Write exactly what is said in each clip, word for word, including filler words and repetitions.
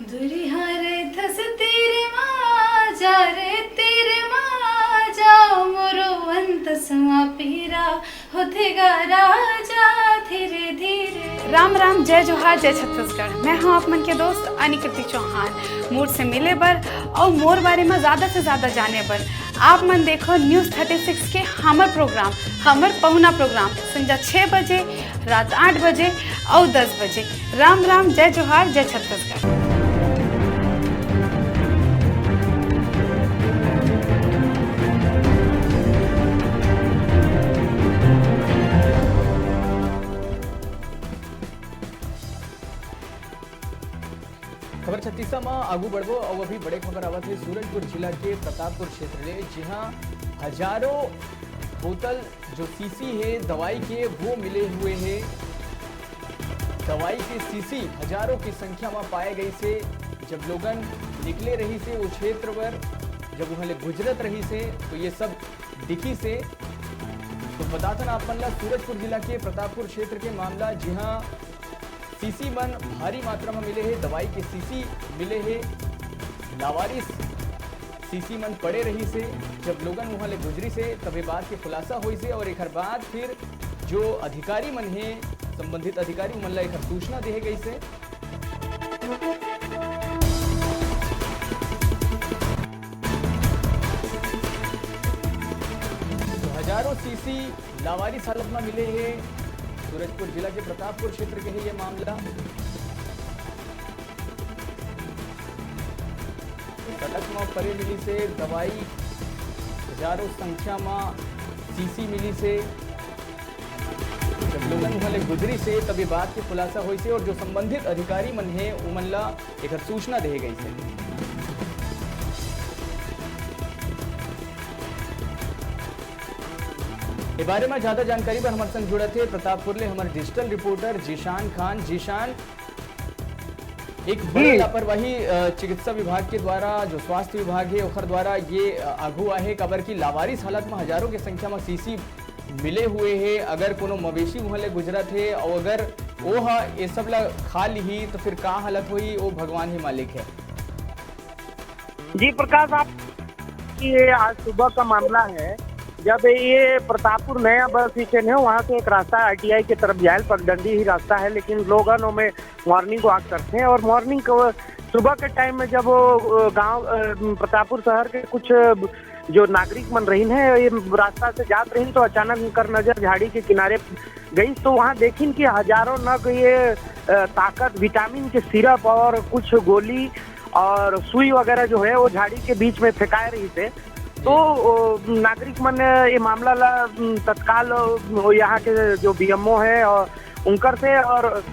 दुरिहा रहिथस तीर मा, जा रे तीर मा, जा मोरो अंतस मा पीरा होथे गा राजा धीरे धीरे। राम राम, जय जोहार, जय छत्तीसगढ़। मैं हूं आप मन के दोस्त अनिकृति चौहान। मोर से मिले बर अउ मोर बारे में ज्यादा से ज्यादा जाने बर आप मन देखो News Thirty Six के हमर प्रोग्राम, हमर पहुना प्रोग्राम संझा छह बजे, रात आठ बजे अउ दस बजे। राम राम, जय जोहार, जय छत्तीसगढ़। खबर छत्तीसा म आगू बढ़बो अउ अभी बड़े खबर आवत हे सूरजपुर जिला के प्रतापपुर क्षेत्र ले, जिहां हजारों बोतल जो सीसी हे दवाई के, वो मिले हुए हे। दवाई के सीसी हजारों की संख्या में पाए गई से। जब लोगन निकले रही से वो क्षेत्र पर, जब वहां ले गुजरत रही से, तो ये सब दिखी से। तो बताथन आप मन ला सूरजपुर जिला के प्रतापपुर क्षेत्र के मामला, जिहां सीसी मन भारी मात्रा में मिले हे, दवाई के सीसी मिले हे, लावारिस सीसी मन पड़े रही से। जब लोगन वहां ले गुजरी से, तब ये बात के खुलासा होई से और एकर बाद फिर जो अधिकारी मन हे, संबंधित अधिकारी मन ला एकर सूचना देहे गई से। तो हजारों सीसी लावारिस हालत में मिले हे। सूरजपुर जिला के प्रतापपुर क्षेत्र के हे ये मामला। सड़क में परे मिली से दवाई, हजारों संख्या में सीसी मिली से। जब लोगन वहां ले गुजरी से, तब ये बात के खुलासा होई से और जो संबंधित अधिकारी मन हे, उमन ला एकर सूचना देहे गई से। ए बारे में ज्यादा जानकारी बर हमर संग जुड़त हे प्रतापपुर ले हमर डिजिटल रिपोर्टर जीशान खान। जीशान, एक बड़ी जी। लापरवाही, अ, चिकित्सा विभाग के द्वारा, जो स्वास्थ्य विभाग हे, ओखर द्वारा ये, अ, आगू आहे, काबर कि लावारिस हालत में हजारों के संख्या में सीसी मिले हुए हे। अगर कोनो मवेशी उहाँ ले गुजरत हे अउ अगर ओ ह ये सब ला खा लिही, तो फिर का हालत होही, ओ भगवान ही मालिक हे। जी प्रकाश, आप, ये आज सुबह का मामला है, जब ये प्रतापपुर नया बस स्टैंड है, वहाँ से एक रास्ता आईटीआई की तरफ जाए, पगडंडी ही रास्ता है, लेकिन लोगन में मॉर्निंग वॉक करते हैं और मॉर्निंग को सुबह के टाइम में जब वो, अ, गांव, अ, प्रतापपुर शहर के कुछ, अ, जो नागरिक मन रहीन है, ये रास्ता से जात रहीन, तो अचानक उनकर नजर झाड़ी के किनारे गई, तो वहाँ देखिन कि हजारों नग ये, अ, ताकत विटामिन के सिरप और कुछ गोली और सुई वगैरह जो है, वो झाड़ी के बीच में फेंकाए रही थे। तो, ओ, नागरिक मन ये मामला ला, उम, तत्काल, ओ, यहाँ के जो बीएमओ है और उनकर से और, अ,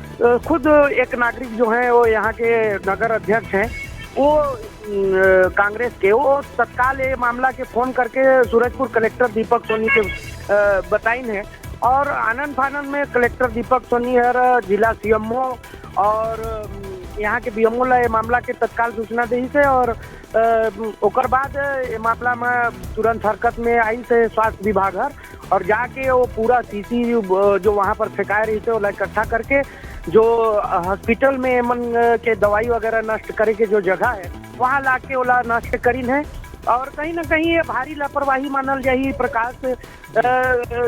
खुद एक नागरिक जो है, वो यहाँ के नगर अध्यक्ष हैं, वो, उम, कांग्रेस के, वो तत्काल ये मामला के फोन करके सूरजपुर कलेक्टर दीपक सोनी के, अ, बताइन है। और आनंद फानंद में कलेक्टर दीपक सोनी हर जिला सीएमओ और, उम, यहाँ के बीएमओ ला ये मामला के तत्काल सूचना देही से और, अ, ओकर बाद ये मामला में तुरंत हरकत में आई से स्वास्थ्य विभाग हर और जाके वो पूरा सीसी, अ, जो वहाँ पर फेंकाए रही थे, ओला इकट्ठा करके जो, अ, हॉस्पिटल में एमन, अ, के दवाई वगैरह नष्ट करे के जो जगह है, वहाँ ला के ओला नष्ट करीन है। और कहीं ना कहीं ये भारी लापरवाही मानल जाही प्रकाश, अ,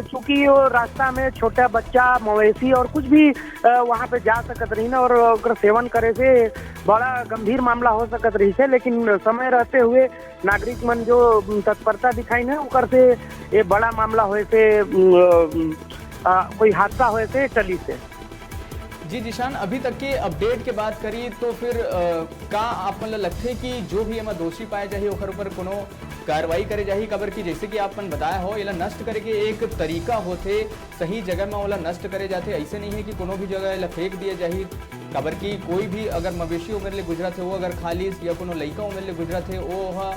चूंकि वो रास्ता में छोटा बच्चा, मवेशी और कुछ भी, अ, वहाँ पे जा सकत रही ना, और ओकर सेवन करे से बड़ा गंभीर मामला हो सकत रही से, लेकिन समय रहते हुए नागरिक मन जो तत्परता दिखाइन है, ओकर से ये बड़ा मामला होए से, अ, अ, कोई हादसा होए से टली से। जी जीशान, अभी तक के अपडेट के बात करी तो फिर, अ, का आप मन ल लगथे कि जो भी एमा दोषी पाए जाही ओकर ऊपर कोनो कार्रवाई करे जाही? काबर कि जैसे कि आप मन बताए हो, एला नष्ट करे के एक तरीका होथे, सही जगह म ओला नष्ट करे जाथे। ऐसे नहीं है कि कोनो भी जगह एला फेंक दिया जाही, काबर कि कोई भी अगर मवेशी ओमेर ले गुजरत हे, वो अगर खा लिस या कोनो लइका ओमेर ले गुजरत हे, वो ह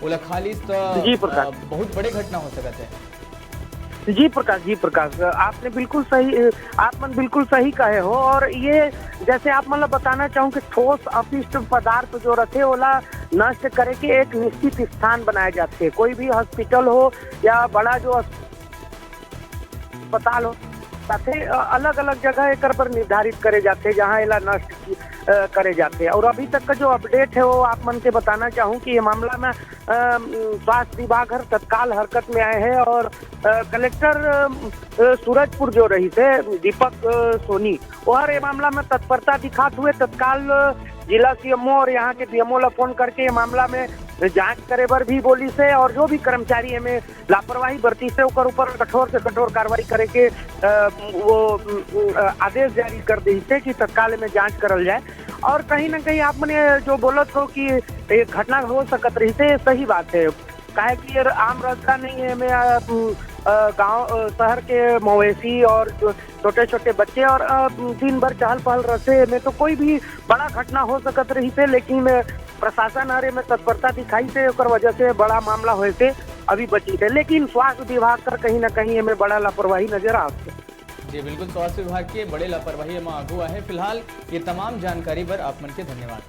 ओला खा लिस, त, जी प्रकाश। अ, बहुत बड़े घटना हो सकत है। जी प्रकाश, जी प्रकाश, आपने बिल्कुल सही, आप मन बिल्कुल सही कहे हो। और ये जैसे आप मन ला बताना चाहूँ कि ठोस अपशिष्ट पदार्थ जो रथे, ओला नष्ट करे के एक निश्चित स्थान बनाए जाथे। कोई भी हॉस्पिटल हो या बड़ा जो अस्पताल हो, जाथे, अलग-अलग जगह एकर पर निर्धारित करे जाथे, जहां एला नष्ट की, अ, करे जाथे। और अभी तक का जो अपडेट है, वो आप मन के बताना चाहूं कि ये मामला में, अ, स्वास्थ्य विभाग हर तत्काल हरकत में आए हैं और, अ, कलेक्टर, अ, सूरजपुर जो रहिस हे, दीपक, अ, सोनी, ओहर ये मामला में तत्परता दिखात हुए तत्काल जिला सीएमओ और यहाँ के बीएमओ ला फोन करके ये मामला में जांच करे बर भी बोलिस हे और जो भी कर्मचारी एमे लापरवाही बरतिस हे, ओकर ऊपर कठोर से कठोर कार्रवाई करे के, अ, वो, अ, आदेश जारी कर दिस हे कि तत्काल में जांच करल जाए। और कहीं ना कहीं आप मन ये जो बोलत हो कि ये घटना हो सकत रहिस हे, ये सही बात है, काहे कि ये आम रास्ता नहीं है, एमे, अ, अ, गांव, अ, शहर के मवेशी और जो छोटे-छोटे बच्चे और, अ, दिन भर चहल-पहल रहथे, एमे तो कोई भी बड़ा घटना हो सकत रहिस हे, लेकिन प्रशासन हर एमे तत्परता दिखाइस हे, ओकर वजह से बड़ा मामला होए से अभी बचिस हे। लेकिन स्वास्थ्य विभाग कर कहीं ना कहीं एमे बड़ा लापरवाही नजर आवत हे। जी, बिल्कुल, स्वास्थ्य विभाग के बड़े लापरवाही एमा आगू आहे। फिलहाल ये तमाम जानकारी बर आप मन के धन्यवाद।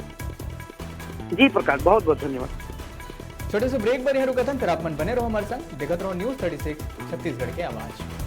जी प्रकाश, बहुत बहुत धन्यवाद। छोटे से ब्रेक बर यहाँ रुकत हन, फिर आप मन बने रहो हमारे संग, देखत रहो News Thirty Six, छत्तीसगढ़ के आवाज।